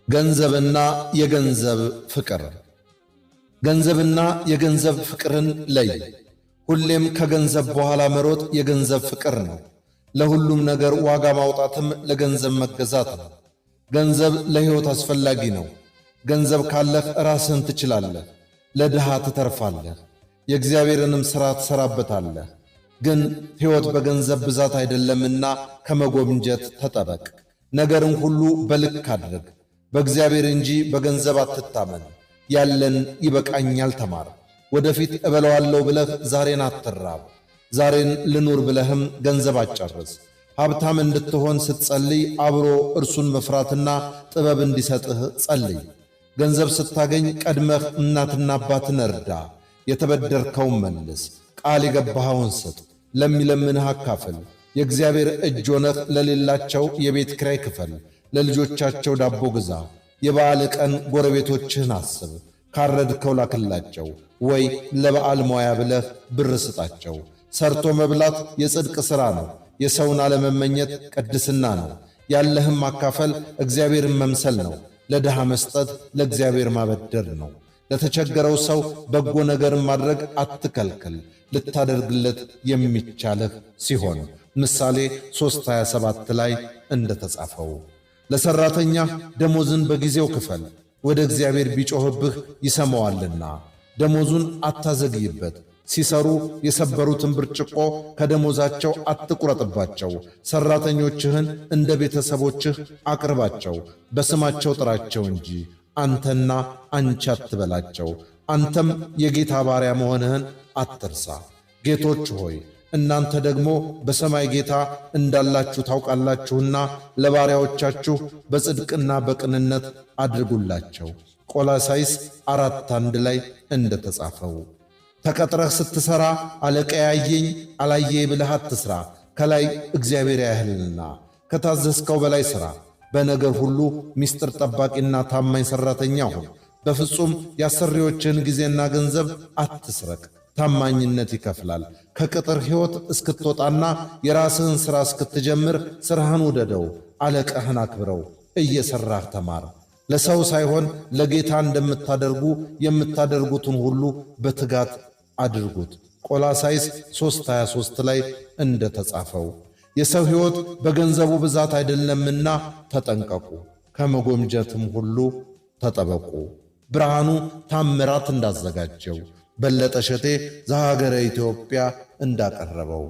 ገንዘብና የገንዘብ ፍቅር። ገንዘብና የገንዘብ ፍቅርን ለይ። ሁሌም ከገንዘብ በኋላ መሮጥ የገንዘብ ፍቅር ነው። ለሁሉም ነገር ዋጋ ማውጣትም ለገንዘብ መገዛት ነው። ገንዘብ ለሕይወት አስፈላጊ ነው። ገንዘብ ካለህ ራስህን ትችላለህ፣ ለድሃ ትተርፋለህ፣ የእግዚአብሔርንም ሥራ ትሠራበታለህ። ግን ሕይወት በገንዘብ ብዛት አይደለምና ከመጎምጀት ተጠበቅ። ነገርን ሁሉ በልክ አድርግ። በእግዚአብሔር እንጂ በገንዘብ አትታመን። ያለን ይበቃኛል ተማር። ወደፊት እበለዋለሁ ብለህ ዛሬን አትራብ። ዛሬን ልኑር ብለህም ገንዘብ አትጨርስ። ሀብታም እንድትሆን ስትጸልይ አብሮ እርሱን መፍራትና ጥበብ እንዲሰጥህ ጸልይ። ገንዘብ ስታገኝ ቀድመህ እናትና አባትን እርዳ። የተበደርከውን መልስ። ቃል የገባኸውን ስጥ። ለሚለምንህ አካፍል። የእግዚአብሔር እጅ ሆነህ ለሌላቸው የቤት ኪራይ ክፈል። ለልጆቻቸው ዳቦ ግዛ። የበዓል ቀን ጎረቤቶችህን አስብ። ካረድከው ላክላቸው፣ ወይ ለበዓል መዋያ ብለህ ብር ስጣቸው። ሰርቶ መብላት የጽድቅ ሥራ ነው። የሰውን አለመመኘት ቅድስና ነው። ያለህም ማካፈል እግዚአብሔርን መምሰል ነው። ለድሃ መስጠት ለእግዚአብሔር ማበደር ነው። ለተቸገረው ሰው በጎ ነገርን ማድረግ አትከልክል፣ ልታደርግለት የሚቻልህ ሲሆን ምሳሌ 3:27 ላይ እንደተጻፈው። ለሠራተኛ ደሞዝን በጊዜው ክፈል፣ ወደ እግዚአብሔር ቢጮኽብህ ይሰማዋልና። ደሞዙን አታዘግይበት። ሲሰሩ የሰበሩትን ብርጭቆ ከደሞዛቸው አትቁረጥባቸው። ሠራተኞችህን እንደ ቤተሰቦችህ አቅርባቸው፣ በስማቸው ጥራቸው እንጂ አንተና አንቺ አትበላቸው። አንተም የጌታ ባሪያ መሆንህን አትርሳ። ጌቶች ሆይ፣ እናንተ ደግሞ በሰማይ ጌታ እንዳላችሁ ታውቃላችሁና ለባሪያዎቻችሁ በጽድቅና በቅንነት አድርጉላቸው። ቆላሳይስ 4:1 ላይ እንደተጻፈው። ተቀጥረህ ስትሠራ አለቃ ያየኝ አላየ ብለህ አትሥራ፣ ከላይ እግዚአብሔር ያህልና። ከታዘዝከው በላይ ሥራ። በነገር ሁሉ ምስጢር ጠባቂና ታማኝ ሠራተኛ ሁን። በፍጹም የአሰሪዎችህን ጊዜና ገንዘብ አትስረቅ። ታማኝነት ይከፍላል። ከቅጥር ሕይወት እስክትወጣና የራስህን ሥራ እስክትጀምር ሥራህን ውደደው፣ አለቃህን አክብረው፣ እየሠራህ ተማር። ለሰው ሳይሆን ለጌታ እንደምታደርጉ የምታደርጉትን ሁሉ በትጋት አድርጉት። ቆላሳይስ 3:23 ላይ እንደተጻፈው። የሰው ሕይወት በገንዘቡ ብዛት አይደለምና ተጠንቀቁ፣ ከመጎምጀትም ሁሉ ተጠበቁ። ብርሃኑ ታምራት እንዳዘጋጀው፣ በለጠ ሸቴ ዘሀገረ ኢትዮጵያ እንዳቀረበው።